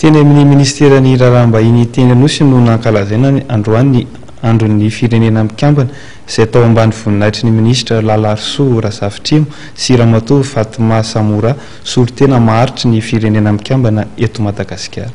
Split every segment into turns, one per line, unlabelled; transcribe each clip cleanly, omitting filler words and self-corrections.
Teny amin'ny Minisiteran'ny Raharaham-bahiny teny Anosy no nankalazaina androany ny Andron'ny Firenena Mikambana, izay tao ambany voninahitry ny Minisitra Lalaharisoa Razafitrimo sy Ramatoa Fatma Samoura, solontena maharitry ny Firenena Mikambana eto Madagasikara.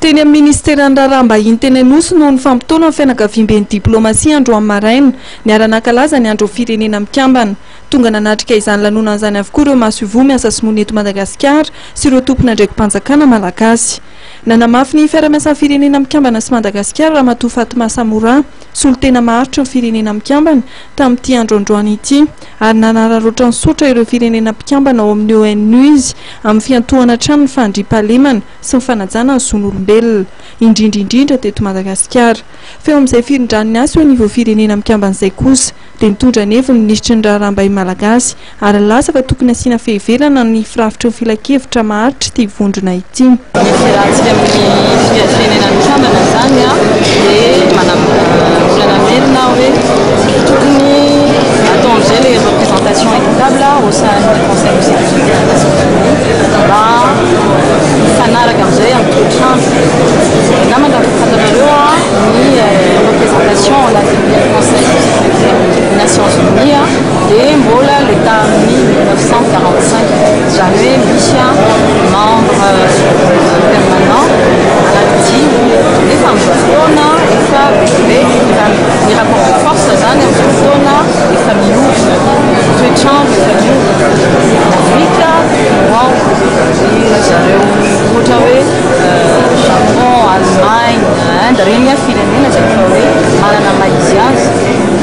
Teny amin'ny Minisiteran'ny Raharaham-bahiny teny Anosy no nifampitaona ny fianakaviamben'ny diplaomasia androany maraina, niara-nankalaza ny Andron'ny Firenena Mikambana. Tonga nanatrika izany lanonana izany avokoa ireo masoivoho miasa sy monina eto Madagasikara sy ireo tompon'andraiki-panjakana malagasy. Nanamafy ny fiarahamiasan'ny Firenena Mikambana sy Madagasikara Ramatoa Fatma Samoura, solontena maharitry ny Firenena Mikambana, tamin'ity andro androany ity ary nanararaotra nisaotra ireo firenena mpikambana ao amin'ny ONU izy amin'ny fiantohana hatrany ny fandriampahalemana sy ny fanajana ny zon'olombelona, indrindra indrindra teto Madagasikara. Feo amin'izay firindran'ny asa eo anivon'ny Firenena Mikambana izay kosa. dia nitondra ny heviny ny minisitry ny Raharaham-bahiny malagasy ary nilaza fa tokony hasiana fiheverana ny firafitry ny filankevitra maharitra ity vondrona ity.
Ny fiarahantsika amin'ny Firenena Mikambana izany dia mbola namerina aho hoe tokony atao amin'izay ilay représentation équitable au sein du Conseil de sécurité des Nations Unies mba hifanaraka amin'izay amin'ny toetr'andro. Angamba fantatrareo ny représentation ao anatin'ny Conseil de sécurité des Nations Unies dia mbola le tamin'ny 1945, izany hoe misy membre permanent anankidimy nefa amin'izao fotoana efa be dia be, ny rapport de force izany amin'izao fotoana efa miova, toetr'andro efa miova, Afrika no ao, ry zareo ohatra hoe Japon, Allemagne, Inde, ireny firenena izay efa hoe manana maha izy azy,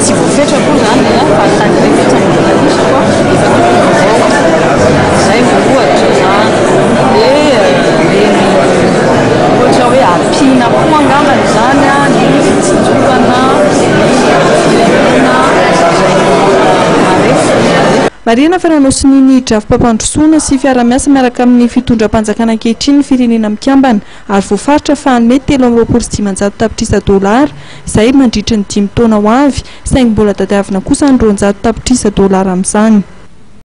tsy voafetra akory izany fa tany ireny fotsiny no mbola misy fa efa tokony hivoaka, izay vao ohatra izany, dia ireny ohatra hoe ampiana koa angambany izany ny fitsinjovana ny firenena izay mbola marefo.
Marihina fa nanao sonia ny drafi-pampandrosoana sy fiarahamiasa miaraka amin'ny fitondram-panjakana ankehitriny ny Firenena Mikambana ary voafaritra fa hanome 523 tapitrisa dolara izay mandritry ny dimy taona ho avy saingy mbola tadiavina kosa ny 200 tapitrisa dolara amin'izany.